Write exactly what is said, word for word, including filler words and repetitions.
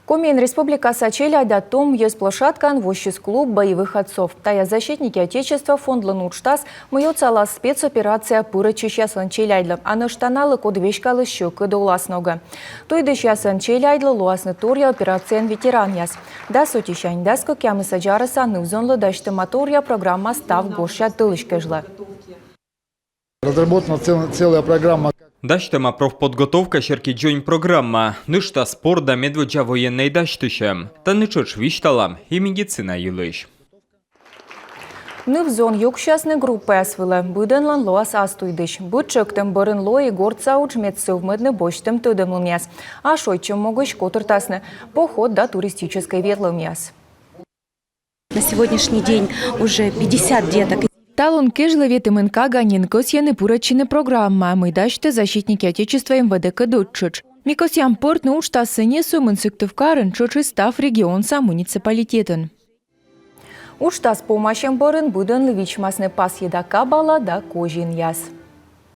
Комиын республикаса челядя том йӧз площадкаын воссис клуб боевых отцов. Тайӧ «Защитники Отечества» фондлӧн уджтас, мый отсалас спецоперацияӧ пырӧдчысьяслӧн челядьлы, а нӧшта налы, код веськаліс сьӧкыд оласногӧ. Туйдысьясӧн челядьлы лоасны торъя операцияын ветеранъяс. Дас ӧтисянь дас кӧкъямысӧдз арӧса ныв-зонлы дасьтӧма торъя программа став гожся тӧлысь кежлӧ. Разработана цел- целая программа. Дасьтӧма профподготовка серти дзонь программа. Нӧшта спорт да медводдза военнӧй дасьтысьӧм. Тані тшӧтш висьталам и медицина йылысь. Ныв-зон юксясны группаяс вылӧ. Быдӧнлӧн лоас ас туйдысь. Быд тшӧктӧм бӧрын лои гортса удж, мед сӧвмӧдны босьтӧм тӧдӧмлунъяс. А шойччӧм могысь котыртасны поход да туристическӧй ветлӧмъяс. На сегодняшний день уже пятьдесят деток. Талун кежлӧ ветымын Каганин кӧсйӧны пырӧдчыны программаӧ, мый дасьтӧ «Защитники Отечества» МВД-кӧд ӧттшӧтш. Ми кӧсъям пӧртны уджтассӧ не сӧмын Сыктывкарын, тшӧтш и став регионса муниципалитетын. Уджтас помасьӧм бӧрын быдӧнлы вичмасны пасйӧда кабала да козинъяс.